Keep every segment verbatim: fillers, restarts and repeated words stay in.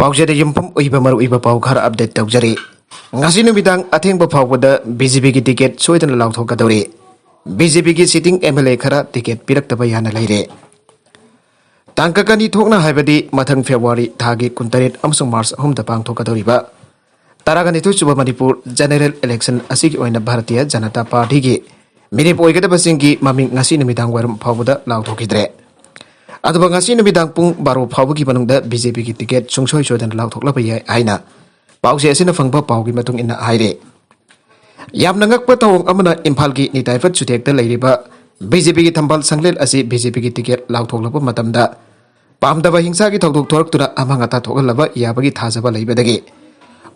ꯄꯥꯎꯆꯦꯗ ꯌꯨꯝꯐꯝ ꯑꯣꯏꯕ ꯃꯔꯨꯑꯣꯏꯕ ꯄꯥꯎ ꯈꯔ ꯑꯞꯗꯦꯠ ꯇꯧꯖꯔꯤ꯫ ꯉꯁꯤ ꯅꯨꯃꯤꯗꯥꯡ ꯑꯊꯦꯡꯕ ꯐꯥꯎꯕꯗ ꯕꯤ ꯖꯦ ꯄꯤꯒꯤ ꯇꯤꯀꯦꯠ ꯁꯣꯏꯗꯅ ꯂꯥꯎꯊꯣꯛꯀꯗꯧꯔꯤ꯫ ꯕꯤ ꯖꯦ ꯄꯤꯒꯤ ꯁꯤꯇꯤꯡ ꯑꯦꯝ ꯑꯦꯜ ꯑꯦ ꯈꯔ ꯇꯤꯀꯦꯠ ꯄꯤꯔꯛꯇꯕ ꯌꯥꯅ ꯂꯩꯔꯦ꯫ ꯇꯥꯡꯀꯛ ꯑꯅꯤ ꯊꯣꯛꯅ, ꯍꯥꯏꯕꯗꯤ ꯃꯊꯪ ꯐꯦꯕ꯭ꯔꯨꯋꯥꯔꯤ ꯊꯥꯒꯤ ꯀꯨꯟꯇꯔꯦꯠ ꯑꯃꯁꯨꯡ ꯃꯥꯔꯆ ꯑꯍꯨꯝꯗ ꯄꯥꯡꯊꯣꯛꯀꯗꯧꯔꯤꯕ ꯇꯔꯥꯒ ꯅꯤꯊꯣꯏ ꯁꯨꯕ ꯃꯅꯤꯄꯨꯔ ꯖꯦꯅꯦꯔꯦꯜ ꯏꯂꯦꯛꯁꯟ ꯑꯁꯤꯒꯤ ꯑꯣꯏꯅ ꯚꯥꯔꯇꯤꯌ ꯖꯅꯇꯥ ꯄꯥꯔꯇꯤꯒꯤ ꯃꯤꯔꯦꯞ ꯑꯣꯏꯒꯗꯕꯁꯤꯡꯒꯤ ꯃꯃꯤꯡ ꯉꯁꯤ ꯅꯨꯃꯤꯗꯥꯡ ꯋꯥꯏꯔꯝ ꯐꯥꯎꯕꯗ ꯂꯥꯎꯊꯣꯛꯈꯤꯗ꯭ꯔꯦ꯫ ꯑꯗꯨꯒ ꯉꯁꯤ ꯅꯨꯃꯤꯗꯥꯡ ꯄꯨꯡ ꯕꯥꯔꯣ ꯐꯥꯎꯕꯒꯤ ꯃꯅꯨꯡꯗ ꯕꯤ ꯖꯦ ꯄꯤꯒꯤ ꯇꯤꯀꯦꯠ ꯁꯨꯡꯁꯣꯏ ꯁꯣꯏꯗꯅ ꯂꯥꯎꯊꯣꯛꯂꯕ ꯌꯥꯏ ꯍꯥꯏꯅ ꯄꯥꯎꯆꯦ ꯑꯁꯤꯅ ꯐꯪꯕ ꯄꯥꯎꯒꯤ ꯃꯇꯨꯡ ꯏꯟꯅ ꯍꯥꯏꯔꯤ꯫ ꯌꯥꯝꯅ ꯉꯛꯄ ꯊꯧꯑꯣꯡ ꯑꯃꯅ ꯏꯝꯐꯥꯜꯒꯤ ꯅꯤꯇꯥꯏꯐꯠ ꯆꯨꯊꯦꯛꯇ ꯂꯩꯔꯤꯕ ꯕꯤ ꯖꯦ ꯄꯤꯒꯤ ꯊꯝꯕꯥꯜ ꯁꯪꯂꯦꯟ ꯑꯁꯤ ꯕꯤ ꯖꯦ ꯄꯤꯒꯤ ꯇꯤꯀꯦꯠ ꯂꯥꯎꯊꯣꯛꯂꯛꯄ ꯃꯇꯝꯗ ꯄꯥꯝꯗꯕ ꯍꯤꯡꯁꯥꯒꯤ ꯊꯧꯗꯣꯛ ꯊꯣꯔꯛꯇꯨꯅ ꯑꯃꯥꯡ ꯑꯇꯥ ꯊꯣꯛꯍꯜꯂꯕ ꯌꯥꯕꯒꯤ ꯊꯥꯖꯕ ꯂꯩꯕꯗꯒꯤ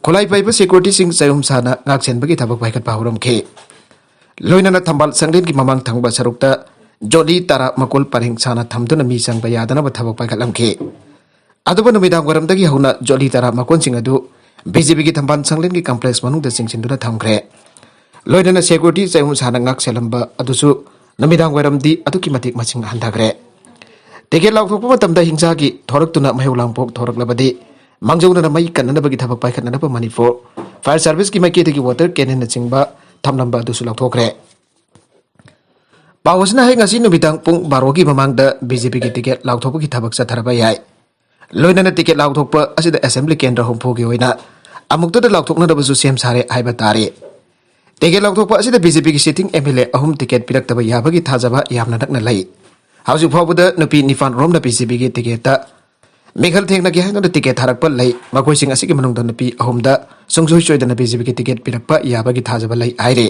ꯈꯨꯠꯂꯥꯏ ꯄꯥꯏꯕ ꯁꯦꯀ꯭ꯌꯨꯔꯤꯇꯤꯁꯤꯡ ꯆꯌꯨꯝ ꯁꯥꯅ ꯉꯥꯛꯁꯦꯟꯕꯒꯤ ꯊꯕꯛ ꯄꯥꯏꯈꯠꯄ ꯍꯧꯔꯝꯈꯤ꯫ ꯂꯣꯏꯅꯅ ꯊꯝꯕꯥꯜ ꯁꯪꯂꯦꯟꯒꯤ ꯃꯃꯥꯡ ꯊꯪꯕ ꯁꯔꯨꯛꯇ ꯖꯣꯂꯤ ꯇꯔꯥ ꯃꯀꯣꯜ ꯄꯔꯦꯡ ꯁꯥꯅ ꯊꯝꯗꯨꯅ ꯃꯤ ꯆꯪꯕ ꯌꯥꯗꯅꯕ ꯊꯕꯛ ꯄꯥꯏꯈꯠꯂꯝꯈꯤ꯫ ꯑꯗꯨꯕꯨ ꯅꯨꯃꯤꯗꯥꯡ ꯋꯥꯏꯔꯝꯗꯒꯤ ꯍꯧꯅ ꯖꯣꯂꯤ ꯇꯔꯥ ꯃꯀꯣꯟꯁꯤꯡ ꯑꯗꯨ ꯕꯤ ꯖꯦ ꯄꯤꯒꯤ ꯊꯝꯕꯥꯜ ꯁꯪꯂꯦꯟꯒꯤ ꯀꯝꯄ꯭ꯂꯦꯛꯁ ꯃꯅꯨꯡꯗ ꯆꯤꯡꯁꯤꯟꯗꯨꯅ ꯊꯝꯈ꯭ꯔꯦ꯫ ꯂꯣꯏꯅꯅ ꯁꯦꯀ꯭ꯌꯨꯔꯤꯇꯤ ꯆꯌꯨꯝ ꯁꯥꯅ ꯉꯥꯛ ꯁꯦꯜꯂꯝꯕ ꯑꯗꯨꯁꯨ ꯅꯨꯃꯤꯗꯥꯡ ꯋꯥꯏꯔꯝꯗꯤ ꯑꯗꯨꯛꯀꯤ ꯃꯇꯤꯛ ꯃꯁꯤꯡ ꯍꯟꯊꯈ꯭ꯔꯦ꯫ ꯇꯤꯀꯦꯠ ꯂꯥꯎꯊꯣꯛꯄ ꯃꯇꯝꯗ ꯍꯤꯡꯁꯥꯒꯤ ꯊꯣꯔꯛꯇꯨꯅ ꯃꯍꯩ ꯂꯥꯡꯄꯣꯛ ꯊꯣꯔꯛꯂꯕꯗꯤ ꯃꯥꯡꯖꯧꯅꯅ ꯃꯩ ꯀꯟꯅꯅꯕꯒꯤ ꯊꯕꯛ ꯄꯥꯏꯈꯠꯅꯅꯕ ꯃꯅꯤꯄꯨꯔ ꯐꯥꯌꯔ ꯁꯥꯔꯚꯤꯁꯀꯤ ꯃꯥꯏꯀꯩꯗꯒꯤ ꯋꯥꯇꯔ ꯀꯦꯅꯟꯅꯆꯤꯡꯕ ꯊꯝꯂꯝꯕ ꯑꯗꯨꯁꯨ ꯂꯧꯊꯣꯛꯈ꯭ꯔꯦ꯫ ꯄꯥꯎ ꯑꯁꯤꯅ ꯍꯌꯦꯡ ꯉꯁꯤ ꯅꯨꯃꯤꯗꯥꯡ ꯄꯨꯡ ꯕꯥꯔꯣꯒꯤ ꯃꯃꯥꯡꯗ ꯕꯤ ꯖꯦ ꯄꯤꯒꯤ ꯇꯤꯀꯦꯠ ꯂꯥꯎꯊꯣꯛꯄꯒꯤ ꯊꯕꯛ ꯆꯠꯊꯔꯕ ꯌꯥꯏ꯫ ꯂꯣꯏꯅꯅ ꯇꯤꯀꯦꯠ ꯂꯥꯎꯊꯣꯛꯄ ꯑꯁꯤꯗ ꯑꯦꯁꯦꯝꯕ꯭ꯂꯤ ꯀꯦꯟꯗ꯭ꯔ ꯍꯨꯝꯐꯨꯒꯤ ꯑꯣꯏꯅ ꯑꯃꯨꯛꯇꯗ ꯂꯥꯎꯊꯣꯛꯅꯅꯕꯁꯨ ꯁꯦꯝ ꯁꯥꯔꯦ ꯍꯥꯏꯕ ꯇꯥꯔꯦ꯫ ꯇꯤꯀꯦꯠ ꯂꯥꯎꯊꯣꯛꯄ ꯑꯁꯤꯗ ꯕꯤ ꯖꯦ ꯄꯤꯒꯤ ꯁꯤꯇꯤꯡ ꯑꯦꯝ ꯑꯦꯜ ꯑꯦ ꯑꯍꯨꯝ ꯇꯤꯀꯦꯠ ꯄꯤꯔꯛꯇꯕ ꯌꯥꯕꯒꯤ ꯊꯥꯖꯕ ꯌꯥꯝꯅ ꯅꯛꯅ ꯂꯩ꯫ ꯍꯧꯖꯤꯛ ꯐꯥꯎꯕꯗ ꯅꯨꯄꯤ ꯅꯤꯄꯥꯟ ꯔꯣꯝꯅ ꯕꯤ ꯖꯦ ꯄꯤꯒꯤ ꯇꯤꯀꯦꯠꯇ ꯃꯤꯈꯜ ꯊꯦꯡꯅꯒꯦ ꯍꯥꯏꯗꯨꯅ ꯇꯤꯀꯦꯠ ꯊꯥꯔꯛꯄ ꯂꯩ꯫ ꯃꯈꯣꯏꯁꯤꯡ ꯑꯁꯤꯒꯤ ꯃꯅꯨꯡꯗ ꯅꯨꯄꯤ ꯑꯍꯨꯝꯗ ꯁꯨꯡꯁꯣꯏ ꯁꯣꯏꯗꯅ ꯕꯤ ꯖꯦ ꯄꯤꯒꯤ ꯇꯤꯀꯦꯠ ꯄꯤꯔꯛꯄ ꯌꯥꯕꯒꯤ ꯊꯥꯖꯕ ꯂꯩ ꯍꯥꯏꯔꯤ꯫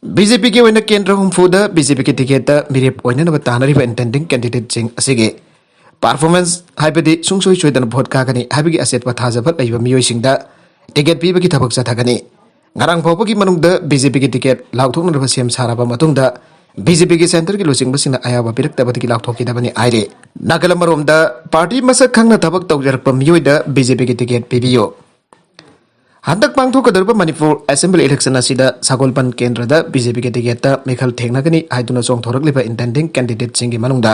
ꯕꯤ ꯖꯦ ꯄꯤꯒꯤ ꯑꯣꯏꯅ ꯀꯦꯟꯗ꯭ꯔ ꯍꯨꯝꯐꯨꯗ ꯕꯤ ꯖꯦ ꯄꯤꯒꯤ ꯇꯤꯀꯦꯠꯇ ꯃꯤꯔꯦꯞ ꯑꯣꯏꯅꯅꯕ ꯇꯥꯟꯅꯔꯤꯕ ꯏꯟꯇꯦꯟꯗꯤꯡ ꯀꯦꯟꯗꯤꯗꯦꯠꯁꯤꯡ ꯑꯁꯤꯒꯤ ꯄꯥꯔꯐꯣꯔꯃꯦꯟꯁ, ꯍꯥꯏꯕꯗꯤ ꯁꯨꯡꯁꯣꯏ ꯁꯣꯏꯗꯅ ꯚꯣꯠ ꯀꯥꯒꯅꯤ ꯍꯥꯏꯕꯒꯤ ꯑꯆꯦꯠꯄ ꯊꯥꯖꯕ ꯂꯩꯕ ꯃꯤꯑꯣꯏꯁꯤꯡꯗ ꯇꯤꯀꯦꯠ ꯄꯤꯕꯒꯤ ꯊꯕꯛ ꯆꯠꯊꯒꯅꯤ꯫ ꯉꯔꯥꯡ ꯐꯥꯎꯕꯒꯤ ꯃꯅꯨꯡꯗ ꯕꯤ ꯖꯦ ꯄꯤꯒꯤ ꯇꯤꯀꯦꯠ ꯂꯥꯎꯊꯣꯛꯅꯅꯕ ꯁꯦꯝ ꯁꯥꯔꯕ ꯃꯇꯨꯡꯗ ꯕꯤ ꯖꯦ ꯄꯤꯒꯤ ꯁꯦꯟꯇꯔꯒꯤ ꯂꯨꯆꯤꯡꯕꯁꯤꯡꯅ ꯑꯌꯥꯕ ꯄꯤꯔꯛꯇꯕꯗꯒꯤ ꯂꯥꯎꯊꯣꯛꯈꯤꯗꯕꯅꯤ ꯍꯥꯏꯔꯤ꯫ ꯅꯥꯀꯜ ꯑꯃꯔꯣꯝꯗ, ꯄꯥꯔꯇꯤ ꯃꯁꯛ ꯈꯪꯅ ꯊꯕꯛ ꯇꯧꯖꯔꯛꯄ ꯃꯤꯑꯣꯏꯗ ꯕꯤ ꯖꯦ ꯄꯤꯒꯤ ꯇꯤꯀꯦꯠ ꯄꯤꯕꯤꯌꯨ꯫ ꯍꯟꯗꯛ ꯄꯥꯡꯊꯣꯛꯀꯗꯧꯔꯤꯕ ꯃꯅꯤꯄꯨꯔ ꯑꯦꯁꯦꯝꯕ꯭ꯂꯤ ꯏꯂꯦꯛꯁꯟ ꯑꯁꯤꯗ ꯁꯒꯣꯜꯕꯟ ꯀꯦꯟꯗ꯭ꯔꯗ ꯕꯤ ꯖꯦ ꯄꯤꯒꯤ ꯇꯤꯀꯦꯠꯇ ꯃꯤꯈꯜ ꯊꯦꯡꯅꯒꯅꯤ ꯍꯥꯏꯗꯨꯅ ꯆꯣꯡꯊꯣꯔꯛꯂꯤꯕ ꯏꯟꯇꯦꯟꯗꯤꯡ ꯀꯦꯟꯗꯤꯗꯦꯠꯁꯤꯡꯒꯤ ꯃꯅꯨꯡꯗ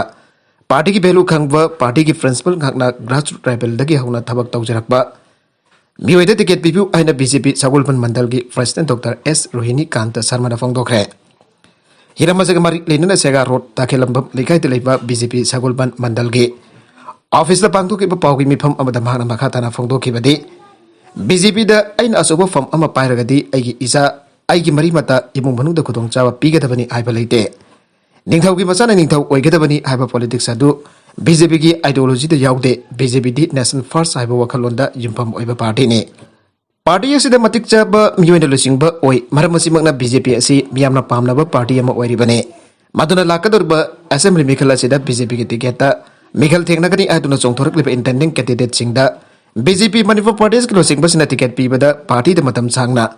ꯄꯥꯔꯇꯤꯒꯤ ꯚꯦꯂꯨ ꯈꯪꯕ, ꯄꯥꯔꯇꯤꯒꯤ ꯄ꯭ꯔꯤꯟꯁꯤꯄꯜ ꯉꯥꯛꯅ ꯒ꯭ꯔꯥꯁꯔꯨꯠ ꯂꯦꯚꯦꯜꯗꯒꯤ ꯍꯧꯅ ꯊꯕꯛ ꯇꯧꯖꯔꯛꯄ ꯃꯤꯑꯣꯏꯗ ꯇꯤꯀꯦꯠ ꯄꯤꯕꯤꯌꯨ ꯍꯥꯏꯅ ꯕꯤ ꯖꯦ ꯄꯤ ꯁꯒꯣꯜꯕꯟ ꯃꯟꯗꯜꯒꯤ ꯄ꯭ꯔꯁꯤꯗꯦꯟꯠ ꯗꯣꯛꯇꯔ ꯑꯦꯁ ꯔꯣꯍꯤꯅꯤ ꯀꯥꯟꯇ ꯁꯔꯃꯅ ꯐꯣꯡꯗꯣꯛꯈ꯭ꯔꯦ꯫ ꯍꯤꯔꯝ ꯑꯁꯤꯒ ꯃꯔꯤ ꯂꯩꯅꯅ ꯁꯦꯒꯥ ꯔꯣꯗ ꯇꯥꯈꯦꯂꯝꯕꯝ ꯂꯩꯀꯥꯏꯗ ꯂꯩꯕ ꯕꯤ ꯖꯦ ꯄꯤ ꯁꯒꯣꯜꯕꯟ ꯃꯟꯗꯜꯒꯤ ꯑꯣꯐꯤꯁꯇ ꯄꯥꯡꯊꯣꯛꯈꯤꯕ ꯄꯥꯎꯒꯤ ꯃꯤꯐꯝ ꯑꯃꯗ ꯃꯍꯥꯛꯅ ꯃꯈꯥ ꯇꯥꯅ ꯐꯣꯡꯗꯣꯛꯈꯤꯕꯗꯤ, ꯕꯤ ꯖꯦ ꯄꯤꯗ ꯑꯩꯅ ꯑꯆꯧꯕ ꯐꯝ ꯑꯃ ꯄꯥꯏꯔꯒꯗꯤ ꯑꯩꯒꯤ ꯏꯆꯥ, ꯑꯩꯒꯤ ꯃꯔꯤ ꯃꯇꯥ, ꯏꯃꯨꯡ ꯃꯅꯨꯡꯗ ꯈꯨꯗꯣꯡꯆꯥꯕ ꯄꯤꯒꯗꯕꯅꯤ ꯍꯥꯏꯕ ꯂꯩꯇꯦ꯫ ꯅꯤꯡꯊꯧꯒꯤ ꯃꯆꯥꯅ ꯅꯤꯡꯊꯧ ꯑꯣꯏꯒꯗꯕꯅꯤ ꯍꯥꯏꯕ ꯄꯣꯂꯤꯇꯤꯛꯁ ꯑꯗꯨ ꯕꯤ ꯖꯦ ꯄꯤꯒꯤ ꯑꯥꯏꯗꯤꯌꯣꯂꯣꯖꯤꯗ ꯌꯥꯎꯗꯦ꯫ ꯕꯤ ꯖꯦ ꯄꯤꯗꯤ ꯅꯦꯁꯟ ꯐꯥꯔꯁ ꯍꯥꯏꯕ ꯋꯥꯈꯜꯂꯣꯟꯗ ꯌꯨꯝꯐꯝ ꯑꯣꯏꯕ ꯄꯥꯔꯇꯤꯅꯤ꯫ ꯄꯥꯔꯇꯤ ꯑꯁꯤꯗ ꯃꯇꯤꯛ ꯆꯥꯕ ꯃꯤꯑꯣꯏꯅ ꯂꯨꯆꯤꯡꯕ ꯑꯣꯏ꯫ ꯃꯔꯝ ꯑꯁꯤꯃꯛꯅ ꯕꯤ ꯖꯦ ꯄꯤ ꯑꯁꯤ ꯃꯤꯌꯥꯝꯅ ꯄꯥꯝꯅꯕ ꯄꯥꯔꯇꯤ ꯑꯃ ꯑꯣꯏꯔꯤꯕꯅꯤ꯫ ꯃꯗꯨꯅ ꯂꯥꯛꯀꯗꯧꯔꯤꯕ ꯑꯦꯁꯦꯝꯕ꯭ꯂꯤ ꯃꯤꯈꯜ ꯑꯁꯤꯗ ꯕꯤ ꯖꯦ ꯄꯤꯒꯤ ꯇꯤꯀꯦꯠꯇ ꯃꯤꯈꯜ ꯊꯦꯡꯅꯒꯅꯤ ꯍꯥꯏꯗꯨꯅ ꯆꯣꯡꯊꯣꯔꯛꯂꯤꯕ ꯏꯟꯇꯦꯟꯗꯤꯡ ꯀꯦꯟꯗꯤꯗꯦꯠꯁꯤꯡꯗ ꯕꯤ ꯖꯦ ꯄꯤ ꯃꯅꯤꯄꯨꯔ ꯄ꯭ꯔꯗꯦꯁꯀꯤ ꯂꯨꯆꯤꯡꯕꯁꯤꯡꯅ ꯇꯤꯀꯦꯠ ꯄꯤꯕꯗ ꯄꯥꯔꯇꯤꯗ ꯃꯇꯝ ꯁꯥꯡꯅ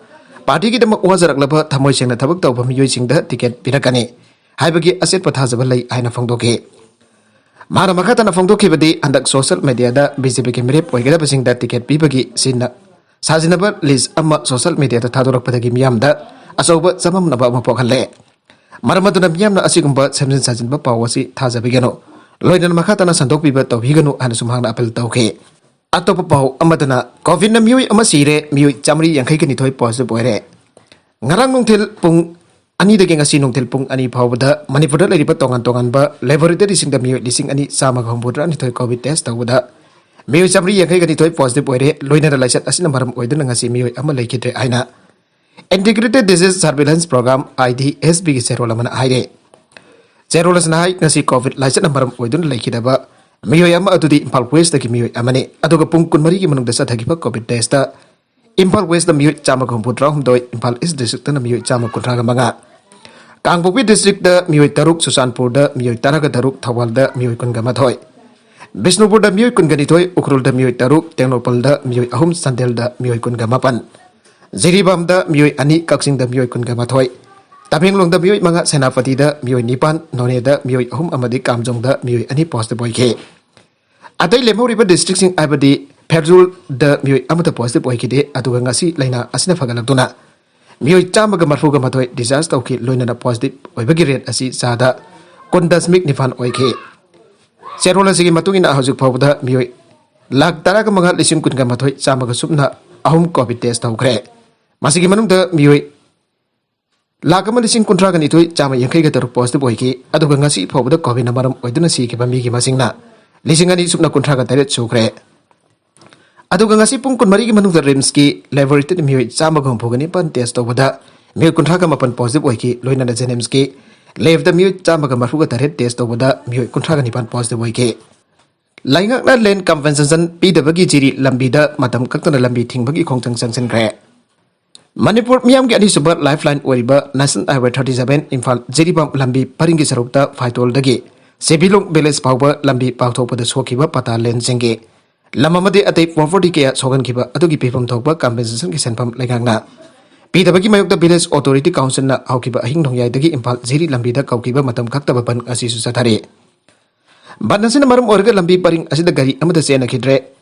ꯄꯥꯔꯇꯤꯒꯤꯗꯃꯛ ꯋꯥꯖꯔꯛꯂꯕ ꯊꯃꯣꯏ ꯁꯦꯡꯅ ꯊꯕꯛ ꯇꯧꯕ ꯃꯤꯑꯣꯏꯁꯤꯡꯗ ꯇꯤꯀꯦꯠ ꯄꯤꯔꯛꯀꯅꯤ ꯍꯥꯏꯕꯒꯤ ꯑꯆꯦꯠꯄ ꯊꯥꯖꯕ ꯂꯩ ꯍꯥꯏꯅ ꯐꯣꯡꯗꯣꯛꯈꯤ꯫ ꯃꯍꯥꯛꯅ ꯃꯈꯥ ꯇꯥꯅ ꯐꯣꯡꯗꯣꯛꯈꯤꯕꯗꯤ, ꯍꯟꯗꯛ ꯁꯣꯁꯤꯌꯦꯜ ꯃꯦꯗꯤꯌꯥꯗ ꯕꯤ ꯖꯦ ꯄꯤꯒꯤ ꯃꯤꯔꯦꯞ ꯑꯣꯏꯒꯗꯕꯁꯤꯡꯗ ꯇꯤꯀꯦꯠ ꯄꯤꯕꯒꯤ ꯁꯤꯟꯅ ꯁꯥꯖꯤꯟꯅꯕ ꯂꯤꯁ ꯑꯃ ꯁꯣꯁꯤꯌꯦꯜ ꯃꯦꯗꯤꯌꯥꯗ ꯊꯥꯗꯣꯔꯛꯄꯗꯒꯤ ꯃꯤꯌꯥꯝꯗ ꯑꯆꯧꯕ ꯆꯃꯝꯅꯕ ꯑꯃ ꯄꯣꯛꯍꯜꯂꯦ꯫ ꯃꯔꯝ ꯑꯗꯨꯅ ꯃꯤꯌꯥꯝꯅ ꯑꯁꯤꯒꯨꯝꯕ ꯁꯦꯝꯖꯤꯟ ꯁꯥꯖꯤꯟꯕ ꯄꯥꯎ ꯑꯁꯤ ꯊꯥꯖꯕꯤꯒꯅꯨ, ꯂꯣꯏꯅꯅ ꯃꯈꯥ ꯇꯥꯅ ꯁꯟꯗꯣꯛꯄꯤꯕ ꯇꯧꯕꯤꯒꯅꯨ ꯍꯥꯏꯅꯁꯨ ꯃꯍꯥꯛꯅ ꯑꯄꯤꯜ ꯇꯧꯈꯤ꯫ ꯑꯇꯣꯞꯄ ꯄꯥꯎ ꯑꯃꯗꯅ, ꯀꯣꯚꯤꯗꯅ ꯃꯤꯑꯣꯏ ꯑꯃ ꯁꯤꯔꯦ, ꯃꯤꯑꯣꯏ ꯆꯥꯃꯔꯤ ꯌꯥꯡꯈꯩꯒ ꯅꯤꯊꯣꯏ ꯄꯣꯖꯤꯇꯤꯚ ꯑꯣꯏꯔꯦ꯫ ꯉꯔꯥꯡ ꯅꯨꯡꯊꯤꯜ ꯄꯨꯡ ꯑꯅꯤꯗꯒꯤ ꯉꯁꯤ ꯅꯨꯡꯊꯤꯜ ꯄꯨꯡ ꯑꯅꯤ ꯐꯥꯎꯕꯗ ꯃꯅꯤꯄꯨꯔꯗ ꯂꯩꯔꯤꯕ ꯇꯣꯉꯥꯟ ꯇꯣꯉꯥꯟꯕ ꯂꯦꯕꯣꯔꯦꯇꯔꯤꯁꯤꯡꯗ ꯃꯤꯑꯣꯏ ꯂꯤꯁꯤꯡ ꯑꯅꯤ ꯆꯥꯝꯃꯒ ꯍꯨꯝꯐꯨꯇꯔꯥꯅꯤꯊꯣꯏ ꯀꯣꯚꯤꯗ ꯇꯦꯁ ꯇꯧꯕꯗ ꯃꯤꯑꯣꯏ ꯆꯥꯃꯔꯤ ꯌꯥꯡꯈꯩꯒ ꯅꯤꯊꯣꯏ ꯄꯣꯖꯤꯇꯤꯚ ꯑꯣꯏꯔꯦ꯫ ꯂꯣꯏꯅꯅ ꯂꯥꯏꯆꯠ ꯑꯁꯤꯅ ꯃꯔꯝ ꯑꯣꯏꯗꯨꯅ ꯉꯁꯤ ꯃꯤꯑꯣꯏ ꯑꯃ ꯂꯩꯈꯤꯗ꯭ꯔꯦ ꯍꯥꯏꯅ Integrated Disease Surveillance Program, I D S P ꯒꯤ ꯆꯦꯔꯣꯜ ꯑꯃꯅ ꯍꯥꯏꯔꯦ꯫ ꯆꯦꯔꯣꯜ ꯑꯁꯤꯅ ꯍꯥꯏ, ꯉꯁꯤ ꯀꯣꯚꯤꯗ ꯂꯥꯏꯆꯠꯅ ꯃꯔꯝ ꯑꯣꯏꯗꯨꯅ ꯂꯩꯈꯤꯗꯕ ꯃꯤꯑꯣꯏ ꯑꯃ ꯑꯗꯨꯗꯤ ꯏꯝꯐꯥꯜ ꯋꯦꯁꯇꯒꯤ ꯃꯤꯑꯣꯏ ꯑꯃꯅꯤ꯫ ꯑꯗꯨꯒ ꯄꯨꯡ ꯀꯨꯟꯃꯔꯤꯒꯤ ꯃꯅꯨꯡꯗ ꯆꯠꯊꯈꯤꯕ ꯀꯣꯚꯤꯗ ꯇꯦꯁꯇ ꯏꯝꯐꯥꯜ ꯋꯦꯁꯇ ꯃꯤꯑꯣꯏ ꯆꯥꯝꯃꯒ ꯍꯨꯝꯐꯨꯇꯔꯥꯍꯨꯝꯗꯣꯏ, ꯏꯝꯐꯥꯜ ꯏꯁ ꯗꯤꯁꯇ꯭ꯔꯤꯛꯇꯅ ꯃꯤꯑꯣꯏ ꯆꯥꯝꯃ ꯀꯨꯟꯊ꯭ꯔꯥꯒ ꯃꯉꯥ, ꯀꯥꯡꯄꯣꯛꯄꯤ ꯗꯤꯁꯇ꯭ꯔꯤꯛꯇ ꯃꯤꯑꯣꯏ ꯇꯔꯨꯛ, ꯆꯨꯔꯆꯥꯟꯄꯨꯔꯗ ꯃꯤꯑꯣꯏ ꯇꯔꯥꯒ ꯇꯔꯨꯛ, ꯊꯧꯕꯥꯜꯗ ꯃꯤꯑꯣꯏ ꯀꯨꯟꯒ ꯃꯥꯊꯣꯏ, ꯕꯤꯁꯅꯨꯄꯨꯔꯗ ꯃꯤꯑꯣꯏ ꯀꯨꯟꯒ ꯅꯤꯊꯣꯏ, ꯎꯈ꯭ꯔꯨꯜꯗ ꯃꯤꯑꯣꯏ ꯇꯔꯨꯛ, ꯇꯦꯡꯅꯧꯄꯜꯗ ꯃꯤꯑꯣꯏ ꯑꯍꯨꯝ, ꯆꯥꯟꯗꯦꯜꯗ ꯃꯤꯑꯣꯏ ꯀꯨꯟꯒ ꯃꯥꯄꯟ, ꯖꯤꯔꯤꯕꯥꯝꯗ ꯃꯤꯑꯣꯏ ꯑꯅꯤ, ꯀꯛꯆꯤꯡꯗ ꯃꯤꯑꯣꯏ ꯀꯨꯟꯒ ꯃꯥꯊꯣꯏ, ꯇꯃꯦꯡꯂꯣꯡꯗ ꯃꯤꯑꯣꯏ ꯃꯉꯥ, ꯁꯦꯅꯥꯄꯇꯤꯗ ꯃꯤꯑꯣꯏ ꯅꯤꯄꯥꯟ, ꯅꯣꯅꯦꯗ ꯃꯤꯑꯣꯏ ꯑꯍꯨꯝ ꯑꯃꯗꯤ ꯀꯥꯝꯖꯣꯡꯗ ꯃꯤꯑꯣꯏ ꯑꯅꯤ ꯄꯣꯖꯤꯇꯤꯚ ꯑꯣꯏꯈꯤ꯫ ꯑꯇꯩ ꯂꯦꯝꯍꯧꯔꯤꯕ ꯗꯤꯁꯇ꯭ꯔꯤꯛꯁꯤꯡ ꯍꯥꯏꯕꯗꯤ ꯐꯦꯔꯖꯨꯜꯗ ꯃꯤꯑꯣꯏ ꯑꯃꯠꯇ ꯄꯣꯖꯤꯇꯤꯚ ꯑꯣꯏꯈꯤꯗꯦ, ꯑꯗꯨꯒ ꯉꯁꯤ ꯂꯥꯏꯅꯥ ꯑꯁꯤꯅ ꯐꯒꯠꯂꯛꯇꯨꯅ ꯃꯤꯑꯣꯏ ꯆꯥꯝꯃꯒ ꯃꯔꯤꯐꯨꯒ ꯃꯥꯊꯣꯏ ꯗꯤꯁꯆꯥꯔꯖ ꯇꯧꯈꯤ, ꯂꯣꯏꯅꯅ ꯄꯣꯖꯤꯇꯤꯚ ꯑꯣꯏꯕꯒꯤ ꯔꯦꯠ ꯑꯁꯤ ꯆꯥꯗ ꯀꯨꯟ ꯗꯁꯃꯤꯛ ꯅꯤꯄꯥꯟ ꯑꯣꯏꯈꯤ꯫ ꯆꯦꯔꯣꯜ ꯑꯁꯤꯒꯤ ꯃꯇꯨꯡ ꯏꯟꯅ ꯍꯧꯖꯤꯛ ꯐꯥꯎꯕꯗ ꯃꯤꯑꯣꯏ ꯂꯥꯈ ꯇꯔꯥꯒ ꯃꯉꯥ ꯂꯤꯁꯤꯡ ꯀꯨꯟꯒ ꯃꯥꯊꯣꯏ ꯆꯥꯝꯃꯒ ꯁꯨꯞꯅ ꯑꯍꯨꯝ ꯀꯣꯚꯤꯗ ꯇꯦꯁ ꯇꯧꯈ꯭ꯔꯦ꯫ ꯃꯁꯤꯒꯤ ꯃꯅꯨꯡꯗ ꯃꯤꯑꯣꯏ ꯂꯥꯈ ꯑꯃ ꯂꯤꯁꯤꯡ ꯀꯨꯟꯊ꯭ꯔꯥꯒ ꯅꯤꯊꯣꯏ ꯆꯥꯝꯃ ꯌꯥꯡꯈꯩꯒ ꯇꯔꯨꯛ ꯄꯣꯖꯤꯇꯤꯚ ꯑꯣꯏꯈꯤ꯫ ꯑꯗꯨꯒ ꯉꯁꯤ ꯐꯥꯎꯕꯗ ꯀꯣꯚꯤꯗꯅ ꯃꯔꯝ ꯑꯣꯏꯗꯨꯅ ꯁꯤꯈꯤꯕ ꯃꯤꯒꯤ ꯃꯁꯤꯡꯅ ꯂꯤꯁꯤꯡ ꯑꯅꯤ ꯁꯨꯞꯅ ꯀꯨꯟꯊ꯭ꯔꯥꯒ ꯇꯔꯦꯠ ꯁꯨꯈ꯭ꯔꯦ꯫ ꯑꯗꯨꯒ ꯉꯁꯤ ꯄꯨꯡ ꯀꯨꯟꯃꯔꯤꯒꯤ ꯃꯅꯨꯡꯗ ꯔꯤꯝꯁꯀꯤ ꯂꯦꯕꯣꯔꯦꯇꯔꯤꯗ ꯃꯤꯑꯣꯏ ꯆꯥꯝꯃꯒ ꯍꯨꯝꯐꯨꯒ ꯅꯤꯄꯥꯟ ꯇꯦꯁ ꯇꯧꯕꯗ ꯃꯤꯑꯣꯏ ꯀꯨꯟꯊ꯭ꯔꯥꯒ ꯃꯥꯄꯟ ꯄꯣꯖꯤꯇꯤꯚ ꯑꯣꯏꯈꯤ꯫ ꯂꯣꯏꯅꯅ ꯖꯦꯅꯤꯝꯁꯀꯤ ꯂꯦꯕꯇ ꯃꯤꯑꯣꯏ ꯆꯥꯝꯃꯒ ꯃꯔꯤꯐꯨꯒ ꯇꯔꯦꯠ ꯇꯦꯁ ꯇꯧꯕꯗ ꯃꯤꯑꯣꯏ ꯀꯨꯟꯊ꯭ꯔꯥꯒ ꯅꯤꯄꯥꯟ ꯄꯣꯖꯤꯇꯤꯚ ꯑꯣꯏꯈꯤ꯫ ꯂꯩꯉꯥꯛꯅ ꯂꯦꯟ ꯀꯝꯄꯦꯟꯁꯦꯁꯟ ꯄꯤꯗꯕꯒꯤ ꯖꯤꯔꯤ ꯂꯝꯕꯤꯗ ꯃꯇꯝ ꯀꯛꯇꯅ ꯂꯝꯕꯤ ꯊꯤꯡꯕꯒꯤ ꯈꯣꯡꯖꯪ ꯆꯪꯁꯤꯟꯈ꯭ꯔꯦ꯫ ꯃꯅꯤꯄꯨꯔ ꯃꯤꯌꯥꯝꯒꯤ ꯑꯅꯤꯁꯨꯕ ꯂꯥꯏꯐ ꯂꯥꯏꯟ ꯑꯣꯏꯔꯤꯕ national highway thirty seven Imphal Jiribam ꯂꯝꯕꯤ ꯄꯔꯤꯡꯒꯤ ꯁꯔꯨꯛꯇ ꯐꯥꯏꯇꯣꯜꯗꯒꯤ ꯁꯦꯕꯤꯂꯣꯡ ꯚꯤꯂꯦꯖ ꯐꯥꯎꯕ ꯂꯝꯕꯤ ꯄꯥꯛꯊꯣꯛꯄꯗ ꯁꯣꯛꯈꯤꯕ ꯄꯇꯥ ꯂꯦꯟꯁꯤꯡꯒꯤ ꯂꯝ ꯑꯃꯗꯤ ꯑꯇꯩ ꯄ꯭ꯔꯣꯄꯔꯇꯤ ꯀꯌꯥ ꯁꯣꯛꯍꯟꯈꯤꯕ ꯑꯗꯨꯒꯤ ꯄꯤꯐꯝ ꯊꯣꯛꯄ ꯀꯝꯄꯦꯟꯁꯦꯁꯟꯒꯤ ꯁꯦꯟꯐꯝ ꯂꯩꯉꯥꯛꯅ ꯄꯤꯗꯕꯒꯤ ꯃꯥꯌꯣꯛꯇ ꯚꯤꯂꯦꯖ ꯑꯣꯊꯣꯔꯤꯇꯤ ꯀꯥꯎꯟꯁꯤꯜꯅ ꯍꯧꯈꯤꯕ ꯑꯍꯤꯡ ꯅꯣꯡꯌꯥꯏꯗꯒꯤ ꯏꯝꯐꯥꯜ ꯖꯤꯔꯤ ꯂꯝꯕꯤꯗ ꯀꯧꯈꯤꯕ ꯃꯇꯝ ꯀꯛꯇꯕ ꯕꯟ ꯉꯁꯤꯁꯨ ꯆꯠꯊꯔꯤ꯫ ꯕꯟ ꯑꯁꯤꯅ ꯃꯔꯝ ꯑꯣꯏꯔꯒ ꯂꯝꯕꯤ ꯄꯔꯤꯡ ꯑꯁꯤꯗ ꯒꯥꯔꯤ ꯑꯃꯠꯇ ꯆꯦꯟꯅꯈꯤꯗ꯭ꯔꯦ꯫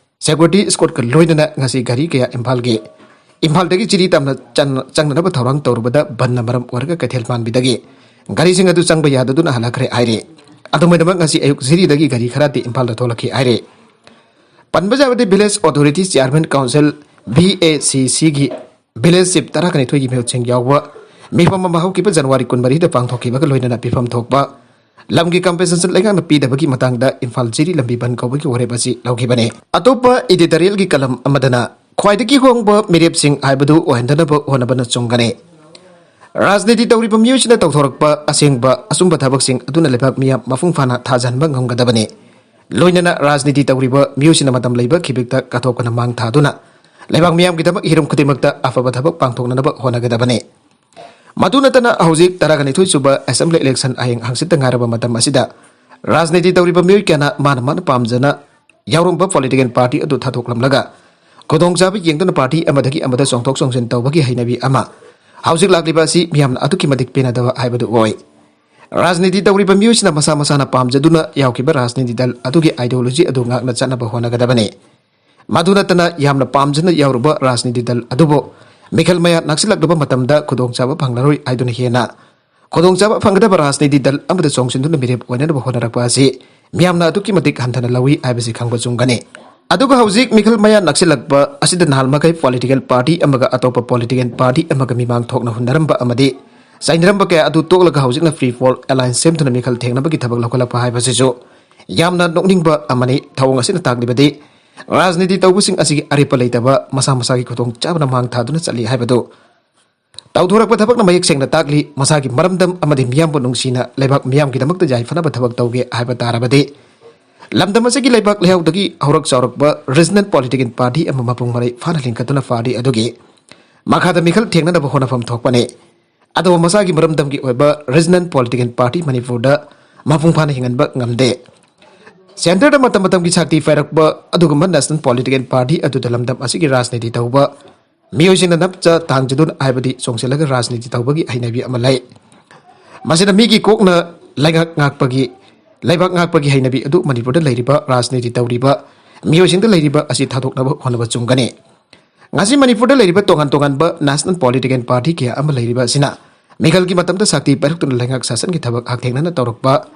ꯁꯦꯀ꯭ꯌꯨꯔꯤꯇꯤ ꯏꯁꯀꯣꯔꯠꯀ ꯂꯣꯏꯅꯅ ꯉꯁꯤ ꯒꯥꯔꯤ ꯀꯌꯥ ꯏꯝꯐꯥꯜꯒꯤ, ꯏꯝꯐꯥꯜꯗꯒꯤ ꯖꯤꯔꯤ ꯇꯝꯅ ꯆꯪ-, ꯆꯪꯅꯅꯕ ꯊꯧꯔꯥꯡ ꯇꯧꯔꯨꯕꯗ ꯕꯟꯅ ꯃꯔꯝ ꯑꯣꯏꯔꯒ ꯀꯩꯊꯦꯜ ꯄꯥꯟꯕꯤꯗꯒꯤ ꯒꯥꯔꯤꯁꯤꯡ ꯑꯗꯨ ꯆꯪꯕ ꯌꯥꯗꯗꯨꯅ ꯍꯜꯂꯛꯈ꯭ꯔꯦ ꯍꯥꯏꯔꯤ꯫ ꯑꯗꯨꯝ ꯑꯣꯏꯅꯃꯛ ꯉꯁꯤ ꯑꯌꯨꯛ ꯖꯤꯔꯤꯗꯒꯤ ꯒꯥꯔꯤ ꯈꯔꯗꯤ ꯏꯝꯐꯥꯜꯗ ꯊꯣꯛꯂꯛꯈꯤ ꯍꯥꯏꯔꯤ꯫ ꯄꯟꯕ ꯌꯥꯕꯗꯤ village authority chairman council, V A ꯁꯤ ꯁꯤꯒꯤ ꯚꯤꯂꯦꯖ ꯆꯤꯞ ꯇꯔꯥꯒ ꯅꯤꯊꯣꯏꯒꯤ ꯃꯤꯍꯨꯠꯁꯤꯡ ꯌꯥꯎꯕ ꯃꯤꯐꯝ ꯑꯃ ꯍꯧꯈꯤꯕ ꯖꯅꯋꯥꯔꯤ ꯀꯨꯟꯃꯔꯤꯗ ꯄꯥꯡꯊꯣꯛꯈꯤꯕꯒ ꯂꯣꯏꯅꯅ ꯄꯤꯐꯝ ꯊꯣꯛꯄ ꯂꯝꯒꯤ ꯀꯝꯄꯦꯟꯁꯦꯁꯟ ꯂꯩꯉꯥꯛꯅ ꯄꯤꯗꯕꯒꯤ ꯃꯇꯥꯡꯗ ꯏꯝꯐꯥꯜ ꯖꯤꯔꯤ ꯂꯝꯕꯤ ꯕꯟ ꯀꯧꯕꯒꯤ ꯋꯥꯔꯦꯞ ꯑꯁꯤ ꯂꯧꯈꯤꯕꯅꯤ꯫ ꯑꯇꯣꯞꯄ ꯏꯗꯤꯇꯣꯔꯤꯌꯦꯜꯒꯤ ꯀꯂꯝ ꯑꯃꯗꯅ ꯈ꯭ꯋꯥꯏꯗꯒꯤ ꯍꯣꯡꯕ ꯃꯤꯔꯦꯞꯁꯤꯡ ꯍꯥꯏꯕꯗꯨ ꯑꯣꯏꯍꯟꯗꯅꯕ ꯍꯣꯠꯅꯕꯅ ꯆꯨꯝꯒꯅꯤ꯫ ꯔꯥꯖꯅꯤꯇꯤ ꯇꯧꯔꯤꯕ ꯃꯤꯑꯣꯏꯁꯤꯡꯅ ꯇꯧꯊꯣꯔꯛꯄ ꯑꯁꯦꯡꯕ ꯑꯆꯨꯝꯕ ꯊꯕꯛꯁꯤꯡ ꯑꯗꯨꯅ ꯂꯩꯕꯥꯛ ꯃꯤꯌꯥꯝ ꯃꯄꯨꯡ ꯐꯥꯅ ꯊꯥꯖꯍꯟꯕ ꯉꯝꯒꯗꯕꯅꯤ꯫ ꯂꯣꯏꯅꯅ ꯔꯥꯖꯅꯤꯇꯤ ꯇꯧꯔꯤꯕ ꯃꯤꯑꯣꯏꯁꯤꯡꯅ ꯃꯇꯝ ꯂꯩꯕ ꯈꯤꯕꯤꯛꯇ ꯀꯠꯊꯣꯛꯄꯅ ꯃꯥꯡ ꯊꯥꯗꯨꯅ ꯂꯩꯕꯥꯛ ꯃꯤꯌꯥꯝꯒꯤꯗꯃꯛ ꯍꯤꯔꯝ ꯈꯨꯗꯤꯡꯃꯛꯇ ꯑꯐꯕ ꯊꯕꯛ ꯄꯥꯡꯊꯣꯛꯅꯅꯕ ꯍꯣꯠꯅꯒꯗꯕꯅꯤ꯫ ꯃꯗꯨ ꯅꯠꯇꯅ ꯍꯧꯖꯤꯛ ꯇꯔꯥꯒ ꯅꯤꯊꯣꯏ ꯁꯨꯕ ꯑꯦꯁꯦꯝꯕ꯭ꯂꯤ ꯏꯂꯦꯛꯁꯟ ꯍꯌꯦꯡ ꯍꯪꯆꯤꯠꯇ ꯉꯥꯏꯔꯕ ꯃꯇꯝ ꯑꯁꯤꯗ ꯔꯥꯖꯅꯤꯇꯤ ꯇꯧꯔꯤꯕ ꯃꯤꯑꯣꯏ ꯀꯌꯥꯅ ꯃꯥꯅ ꯃꯥꯅ ꯄꯥꯝꯖꯅ ꯌꯥꯎꯔꯝꯕ ꯄꯣꯂꯤꯇꯤꯀꯦꯜ ꯄꯥꯔꯇꯤ ꯑꯗꯨ ꯊꯥꯗꯣꯛꯂꯝꯂꯒ ꯈꯨꯗꯣꯡꯆꯥꯕ ꯌꯦꯡꯗꯨꯅ ꯄꯥꯔꯇꯤ ꯑꯃꯗꯒꯤ ꯑꯃꯗ ꯆꯣꯡꯊꯣꯛ ꯆꯣꯡꯁꯤꯟ ꯇꯧꯕꯒꯤ ꯍꯩꯅꯕꯤ ꯑꯃ ꯍꯧꯖꯤꯛ ꯂꯥꯛꯂꯤꯕ ꯑꯁꯤ ꯃꯤꯌꯥꯝꯅ ꯑꯗꯨꯛꯀꯤ ꯃꯇꯤꯛ ꯄꯦꯟꯅꯗꯕ ꯍꯥꯏꯕꯗꯨ ꯑꯣꯏ꯫ ꯔꯥꯖꯅꯤꯇꯤ ꯇꯧꯔꯤꯕ ꯃꯤꯑꯣꯏꯁꯤꯡꯅ ꯃꯁꯥ ꯃꯁꯥꯅ ꯄꯥꯝꯖꯗꯨꯅ ꯌꯥꯎꯈꯤꯕ ꯔꯥꯖꯅꯤꯇꯤ ꯗꯜ ꯑꯗꯨꯒꯤ ideology ꯑꯗꯨ ꯉꯥꯛꯅ ꯆꯠꯅꯕ ꯍꯣꯠꯅꯒꯗꯕꯅꯤ꯫ ꯃꯗꯨ ꯅꯠꯇꯅ ꯌꯥꯝꯅ ꯄꯥꯝꯖꯅ ꯌꯥꯎꯔꯨꯕ ꯔꯥꯖꯅꯤꯇꯤ ꯗꯜ ꯑꯗꯨꯕꯨ ꯃꯤꯈꯜ ꯃꯌꯥ ꯅꯛꯁꯤꯜꯂꯛꯂꯕ ꯃꯇꯝꯗ ꯈꯨꯗꯣꯡꯆꯥꯕ ꯐꯪꯂꯔꯣꯏ ꯍꯥꯏꯗꯨꯅ ꯍꯦꯟꯅ ꯈꯨꯗꯣꯡꯆꯥꯕ ꯐꯪꯒꯗꯕ ꯔꯥꯖꯅꯤꯇꯤ ꯗꯜ ꯑꯃꯗ ꯆꯣꯡꯁꯤꯟꯗꯨꯅ ꯃꯤꯔꯦꯞ ꯑꯣꯏꯅꯅꯕ ꯍꯣꯠꯅꯔꯛꯄ ꯑꯁꯤ ꯃꯤꯌꯥꯝꯅ ꯑꯗꯨꯛꯀꯤ ꯃꯇꯤꯛ ꯍꯟꯊꯅ ꯂꯧꯏ ꯍꯥꯏꯕꯁꯤ ꯈꯪꯕ ꯆꯨꯝꯒꯅꯤ꯫ ꯑꯗꯨꯒ ꯍꯧꯖꯤꯛ ꯃꯤꯈꯜ ꯃꯌꯥ ꯅꯛꯁꯤꯜꯂꯛꯄ ꯑꯁꯤꯗ ꯅꯍꯥꯟ ꯃꯈꯩ political party ꯑꯃꯒ ꯑꯇꯣꯞꯄ political party ꯑꯃꯒ ꯃꯤꯃꯥꯡ ꯊꯣꯛꯅ ꯍꯨꯟꯅꯔꯝꯕ ꯑꯃꯗꯤ ꯆꯩꯅꯔꯝꯕ ꯀꯌꯥ ꯑꯗꯨ ꯇꯣꯛꯂꯒ ꯍꯧꯖꯤꯛꯅ free for all alliance ꯁꯦꯝꯗꯨꯅ ꯃꯤꯈꯜ ꯊꯦꯡꯅꯕꯒꯤ ꯊꯕꯛ ꯂꯧꯈꯠꯂꯛꯄ ꯍꯥꯏꯕꯁꯤꯁꯨ ꯌꯥꯝꯅ ꯅꯣꯛꯅꯤꯡꯕ ꯑꯃꯅꯤ꯫ ꯊꯧꯑꯣꯡ ꯑꯁꯤꯅ ꯇꯥꯛꯂꯤꯕꯗꯤ ꯔꯥꯖꯅꯤꯇꯤ ꯇꯧꯕꯁꯤꯡ ꯑꯁꯤꯒꯤ ꯑꯔꯦꯞꯄ ꯂꯩꯇꯕ, ꯃꯁꯥ ꯃꯁꯥꯒꯤ ꯈꯨꯗꯣꯡꯆꯥꯕꯅ ꯃꯥꯡ ꯊꯥꯗꯨꯅ ꯆꯠꯂꯤ ꯍꯥꯏꯕꯗꯨ ꯇꯧꯊꯣꯔꯛꯄ ꯊꯕꯛꯅ ꯃꯌꯦꯛ ꯁꯦꯡꯅ ꯇꯥꯛꯂꯤ꯫ ꯃꯁꯥꯒꯤ ꯃꯔꯝꯗꯝ ꯑꯃꯗꯤ ꯃꯤꯌꯥꯝꯕꯨ ꯅꯨꯡꯁꯤꯅ ꯂꯩꯕꯥꯛ ꯃꯤꯌꯥꯝꯒꯤꯗꯃꯛꯇ ꯌꯥꯏꯐꯅꯕ ꯊꯕꯛ ꯇꯧꯒꯦ ꯍꯥꯏꯕ ꯇꯥꯔꯕꯗꯤ ꯂꯝꯗꯝ ꯑꯁꯤꯒꯤ ꯂꯩꯕꯥꯛ ꯂꯩꯍꯥꯎꯗꯒꯤ ꯍꯧꯔꯛ ꯆꯥꯎꯔꯛꯄ regional political party ꯑꯃ ꯃꯄꯨꯡ ꯃꯔꯩ ꯐꯥꯅ ꯂꯤꯡꯈꯠꯇꯨꯅ party ꯑꯗꯨꯒꯤ ꯃꯈꯥꯗ ꯃꯤꯈꯜ ꯊꯦꯡꯅꯅꯕ ꯍꯣꯠꯅꯐꯝ ꯊꯣꯛꯄꯅꯤ꯫ ꯑꯗꯨꯕꯨ ꯃꯁꯥꯒꯤ ꯃꯔꯝꯗꯝꯒꯤ ꯑꯣꯏꯕ regional political party ꯃꯅꯤꯄꯨꯔꯗ ꯃꯄꯨꯡ ꯐꯥꯅ ꯍꯤꯡꯍꯟꯕ ꯉꯝꯗꯦ꯫ Centreꯗ ꯃꯇꯝ ꯃꯇꯝꯒꯤ ꯁꯛꯇꯤ ꯄꯥꯏꯔꯛꯄ ꯑꯗꯨꯒꯨꯝꯕ national political party ꯑꯗꯨꯗ ꯂꯝꯗꯝ ꯑꯁꯤꯒꯤ ꯔꯥꯖꯅꯤꯇꯤ ꯇꯧꯕ ꯃꯤꯑꯣꯏꯁꯤꯡꯅ ꯅꯞꯆ ꯇꯥꯡꯖꯗꯨꯅ ꯍꯥꯏꯕꯗꯤ ꯆꯣꯡꯁꯤꯜꯂꯒ ꯔꯥꯖꯅꯤꯇꯤ ꯇꯧꯕꯒꯤ ꯍꯩꯅꯕꯤ ꯑꯃ ꯂꯩ꯫ ꯃꯁꯤꯗ ꯃꯤꯒꯤ ꯀꯣꯛꯅ ꯂꯩꯉꯥꯛ ꯉꯥꯛꯄꯒꯤ, ꯂꯩꯕꯥꯛ ꯉꯥꯛꯄꯒꯤ ꯍꯩꯅꯕꯤ ꯑꯗꯨ ꯃꯅꯤꯄꯨꯔꯗ ꯂꯩꯔꯤꯕ ꯔꯥꯖꯅꯤꯇꯤ ꯇꯧꯔꯤꯕ ꯃꯤꯑꯣꯏꯁꯤꯡꯗ ꯂꯩꯔꯤꯕ ꯑꯁꯤ ꯊꯥꯗꯣꯛꯅꯕ ꯍꯣꯠꯅꯕ ꯆꯨꯝꯒꯅꯤ꯫ ꯉꯁꯤ ꯃꯅꯤꯄꯨꯔꯗ ꯂꯩꯔꯤꯕ ꯇꯣꯉꯥꯟ ꯇꯣꯉꯥꯟꯕ national political party ꯀꯌꯥ ꯑꯃ ꯂꯩꯔꯤꯕ ꯑꯁꯤꯅ ꯃꯤꯈꯜꯒꯤ ꯃꯇꯝꯗ ꯁꯛꯇꯤ ꯄꯥꯏꯔꯛꯇꯨꯅ ꯂꯩꯉꯥꯛ ꯁꯥꯁꯟꯒꯤ ꯊꯕꯛ ꯍꯛꯊꯦꯡꯅꯅ ꯇꯧꯔꯛꯄ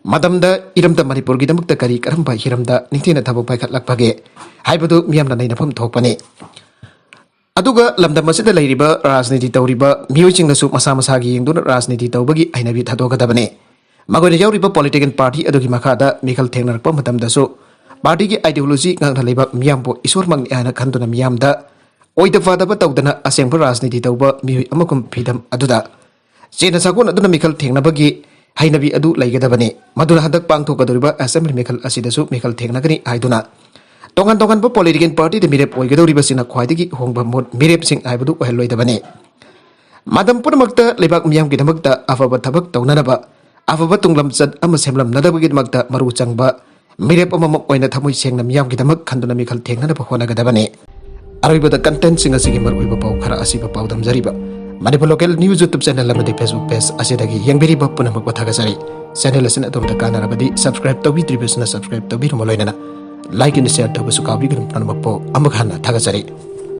ꯃꯇꯝꯗ ꯏꯔꯝꯗꯝ ꯃꯅꯤꯄꯨꯔꯒꯤꯗꯃꯛꯇ ꯀꯔꯤ ꯀꯔꯝꯕ ꯍꯤꯔꯝꯗ ꯅꯤꯡꯊꯤꯅ ꯊꯕꯛ ꯄꯥꯏꯈꯠꯂꯛꯄꯒꯦ ꯍꯥꯏꯕꯗꯨ ꯃꯤꯌꯥꯝꯅ ꯅꯩꯅꯐꯝ ꯊꯣꯛꯄꯅꯤ꯫ ꯑꯗꯨꯒ ꯂꯝꯗꯝ ꯑꯁꯤꯗ ꯂꯩꯔꯤꯕ ꯔꯥꯖꯅꯤꯇꯤ ꯇꯧꯔꯤꯕ ꯃꯤꯑꯣꯏꯁꯤꯡꯅꯁꯨ ꯃꯁꯥ ꯃꯁꯥꯒꯤ ꯌꯦꯡꯗꯨꯅ ꯔꯥꯖꯅꯤꯇꯤ ꯇꯧꯕꯒꯤ ꯍꯩꯅꯕꯤ ꯊꯥꯗꯣꯛꯀꯗꯕꯅꯤ꯫ ꯃꯈꯣꯏꯅ ꯌꯥꯎꯔꯤꯕ political party ꯑꯗꯨꯒꯤ ꯃꯈꯥꯗ ꯃꯤꯈꯜ ꯊꯦꯡꯅꯔꯛꯄ ꯃꯇꯝꯗꯁꯨ partyꯒꯤ ideology ꯉꯥꯛꯅ ꯂꯩꯕ ꯃꯤꯌꯥꯝꯕꯨ ꯏꯁꯣꯔꯃꯛꯅꯤ ꯍꯥꯏꯅ ꯈꯟꯗꯨꯅ ꯃꯤꯌꯥꯝꯗ ꯑꯣꯏꯗ ꯄꯥꯗꯕ ꯇꯧꯗꯅ ꯑꯁꯦꯡꯕ ꯔꯥꯖꯅꯤꯇꯤ ꯇꯧꯕ ꯃꯤꯑꯣꯏ ꯑꯃꯒꯨꯝ ꯐꯤꯗꯝ ꯑꯗꯨꯗ ꯆꯦꯟꯅ ꯁꯥꯒꯣꯟꯅꯗꯨꯅ ꯃꯤꯈꯜ ꯊꯦꯡꯅꯕꯒꯤ ꯍꯩꯅꯕꯤ ꯑꯗꯨ ꯂꯩꯒꯗꯕꯅꯤ꯫ ꯃꯗꯨꯅ ꯍꯟꯗꯛ ꯄꯥꯡꯊꯣꯛꯀꯗꯧꯔꯤꯕ assembly ꯃꯤꯈꯜ ꯑꯁꯤꯗꯁꯨ ꯃꯤꯈꯜ ꯊꯦꯡꯅꯒꯅꯤ ꯍꯥꯏꯗꯨꯅ ꯇꯣꯉꯥꯟ ꯇꯣꯉꯥꯟꯕ political partyꯗ ꯃꯤꯔꯦꯞ ꯑꯣꯏꯒꯗꯧꯔꯤꯕꯁꯤꯡꯅ ꯈ꯭ꯋꯥꯏꯗꯒꯤ ꯍꯣꯡꯕ ꯃꯣꯠ ꯃꯤꯔꯦꯞꯁꯤꯡ ꯍꯥꯏꯕꯗꯨ ꯑꯣꯏꯍꯜꯂꯣꯏꯗꯕꯅꯤ꯫ ꯃꯇꯝ ꯄꯨꯝꯅꯃꯛꯇ ꯂꯩꯕꯥꯛ ꯃꯤꯌꯥꯝꯒꯤꯗꯃꯛꯇ ꯑꯐꯕ ꯊꯕꯛ ꯇꯧꯅꯅꯕ, ꯑꯐꯕ ꯇꯨꯡꯂꯝꯆꯠ ꯑꯃ ꯁꯦꯝꯂꯝꯅꯅꯕꯒꯤꯗꯃꯛꯇ ꯃꯔꯨ ꯆꯪꯕ ꯃꯤꯔꯦꯞ ꯑꯃꯃꯝ ꯑꯣꯏꯅ ꯊꯃꯣꯏ ꯁꯦꯡꯅ ꯃꯤꯌꯥꯝꯒꯤꯗꯃꯛ ꯈꯟꯗꯨꯅ ꯃꯤꯈꯜ ꯊꯦꯡꯅꯅꯕ ꯍꯣꯠꯅꯒꯗꯕꯅꯤ꯫ ꯑꯔꯣꯏꯕꯗ contentꯁꯤꯡ ꯑꯁꯤꯒꯤ ꯃꯔꯨꯑꯣꯏꯕ ꯄꯥꯎ ꯈꯔ ꯑꯁꯤꯕꯨ ꯄꯥꯎꯗꯝꯖꯔꯤꯕ Manipur local news YouTube channel ꯑꯃꯗꯤ Facebook page ꯑꯁꯤꯗꯒꯤ ꯌꯦꯡꯕꯤꯔꯤꯕ ꯄꯨꯝꯅꯃꯛꯄꯨ ꯊꯥꯒꯠꯆꯔꯤ꯫ Channel ꯑꯁꯤꯅ ꯑꯗꯣꯝꯗ ꯀꯥꯟꯅꯔꯕꯗꯤ subscribe ꯇꯧꯕꯤꯗ꯭ꯔꯤꯕꯁꯤꯅ subscribe ꯇꯧꯕꯤꯔꯝꯃ ꯂꯣꯏꯅꯅ like and share ꯇꯧꯕꯁꯨ ꯀꯥꯎꯕꯤꯒꯅꯨ꯫ ꯄꯨꯝꯅꯃꯛꯄꯨ ꯑꯃꯨꯛ ꯍꯟꯅ ꯊꯥꯒꯠꯆꯔꯤ꯫